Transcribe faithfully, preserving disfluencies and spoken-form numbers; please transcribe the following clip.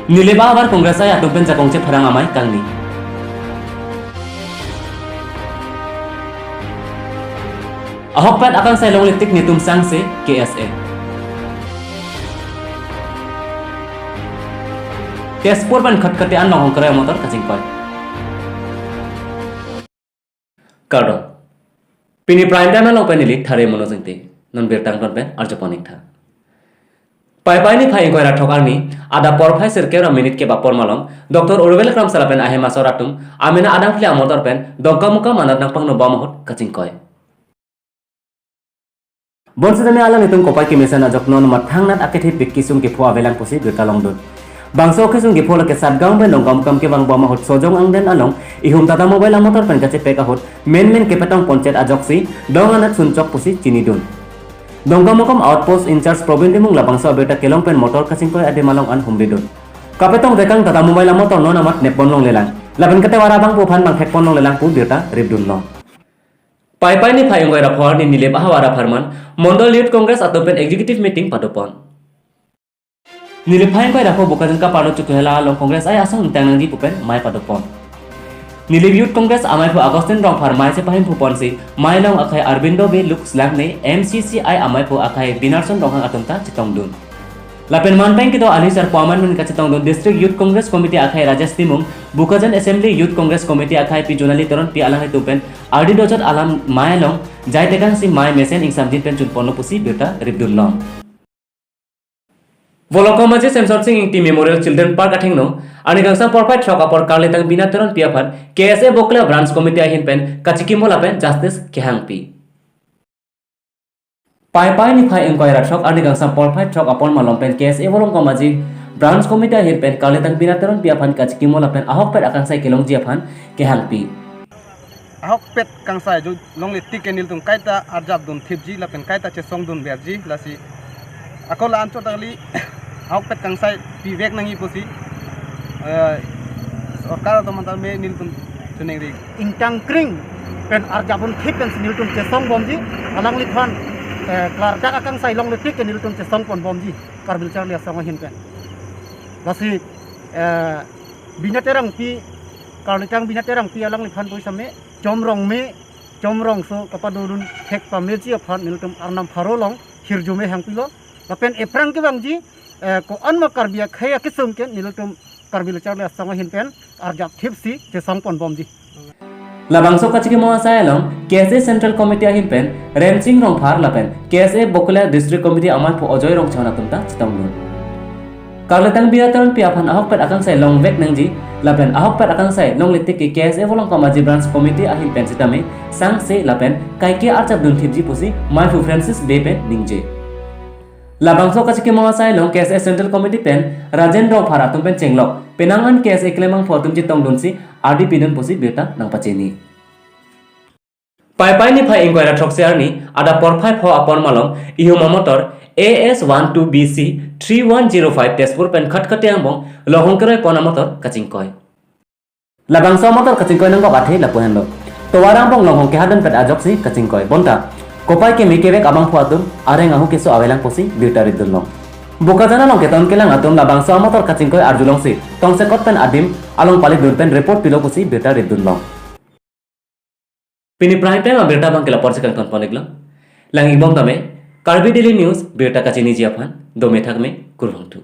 Nilip ahavar Congress ai atum pen jakong chepharang amei kangni. Ahokpet akangsai longle tik netum sangse K S A. Tezpur pen Khatkhate an Longhong kroi amotor kachingkoi. Kardom. Pini prime time along pen neli Thare Mono Jengte. Non birta angton pen arjupon ik tha. Paipai niphai ingkoi ra throk arni, adap porphai sirkep ra minit kep apor malom, Doctor Urvel Kramsa lapen ahem asor atum amena adang phli amotor pen Dongkamukam anat nangpangno bom ahut kachingkoi. Bonsitame alanglitum kopai kemesen ajok non mathangnat akethepik kesung kepho avelang pusi birta longdun. Bangso kesung kepho lake Satgaon pen Dongkamukam kevang bom ahut Sojong angden along ihum Tata Mobile amotor pen kachepek ahut menmen kepetong ponchet ajoksi dong anat sunchok pusi chinidun. Dongkamukam outpost in-charge Probin Timung labangso abirta kelong pen motor kachingkoi adim along an humridun. Kapetong vekang Tata Mobile amotor non amat neppon longlelang. Lapen kate wara bang pu aphan bang thekpon longlelang pu birta ripdunlong. Paipai niphai ingkoi ra pho arni Nilip ahavar apharman Mondol Youth Congress atum pen executive meeting padopon. Nilip phai ingkoi ra pho Bokajan kaparlo Chokihola along Congress ai asong ingtang nangji pu pen mei padopon. Nilip Youth Congress ameiphu Augustine Rongphar mei chepahimphu ponsi mei along akhai Arbindo Bey, Lux Langne, M C C I ameiphu akhai Binarson Ronghang atum ta chetongdun. Lapen manpeng kedo ali sarpo amen men kachetongdun District Youth Congress Committee akhai Rajesh Timung, Bokajan Assembly Youth Congress Committee akhai Pi Jonali Teronpi alanglitum pen ardi dojot alam mei along jai tekangsi mei mesen ingsamjin pen chunponlo pusi birta ripdunlong. Volongkom Maji Semson Sing Ingti Memorial Children Park athengno arni kangsam porphai throk apor Karlitang Bina Teronpi aphan K S A Bokolia Branch Committee ahin pen kachikimo lapen justice kehangpi. Paipai niphai ingkoi ra throk arni kangsam porphai throk apor malom pen K S A Volongkom Maji Branch Committee ahin pen Karlitang Bina Teronpi aphan kachikimo lapen ahokpet akangsai kelongji aphan kehangpi. Ahokpet kangsai jo longle tik ke nelitum kaita arjapdun thipji lapen kaita chesongdun berji, lasi ako la-an chot kali ahokpet kangsai pivek nangji pusi, eh, sorkar atum anta me nelitum chiningri. Ingtang kring pen arjapdun thip pensi nelitum chesong bomji, alangliphan, eh, klardak akangsai longle tik ke nelitum chesongpon bomji, Karbi Lo Charli Asong ahin pen. Lasi, eh, Bina Terangpi, Karlitang Bina Terangpi alangliphan pusitame chomrong me, chomrongso kapadodun thek pameji aphan nelitum arnam pharo along hirjume hangpilo. Lapen ephrang kevangji, eh, ko-an ma Karbi akhei akesung ke nelitum Karbi Lo Charli Asong ahin pen arjap thipsi chesongpon bomji. Labangso kachikimo asai along K S A Central Committee ahin pen Rensing Rongphar lapen K S A Bokolia District Committee ameiphu Ajoy Rongchon atum ta chetongdun. Karlitang Bina Teronpi aphan ahokpet akangsai longvek nangji lapen ahokpet akangsai longle tik ke K S A Volongkom Maji Branch Committee ahin pen sitame sangse lapen kaike arjapdun thipji pusi meiphu Francis Bey pen ningje. Labangso kachikimo asai along K S A Central Committee pen Rajen Rongphar atum pen chenglok penang an K S A keklem abangphu atum chetongdunsi ardi pidun pusi birta nangpachini. Paipai niphai ingkoi ra throksi arni adap porphai pho apor malom ihum amotor A S one two B C three one zero five Tezpur pen Khatkhate angbong Longhong keroipon amotor kachingkoi. Labangso amotor kachingkoi nangkok athe lapu henlo. Tovar angbong Longhong kehadun pet ajoksi kachingkoi. Bonta kopai keme kevek abangphu atum areng ahu keso avelang pusi birta ripdunlong. Bokajan along keton kelang atum labangso amotor kachingkoi arjulongsi tongsekot pen adim along palitdun pen report pilo pusi birta ripdunlong. Pini prime time abirta abang ke la-ansi kangtonpon iklong. Lang-ikbom tame, Karbi Daily News birta kachiniji aphan dome thakme, kurvangthu.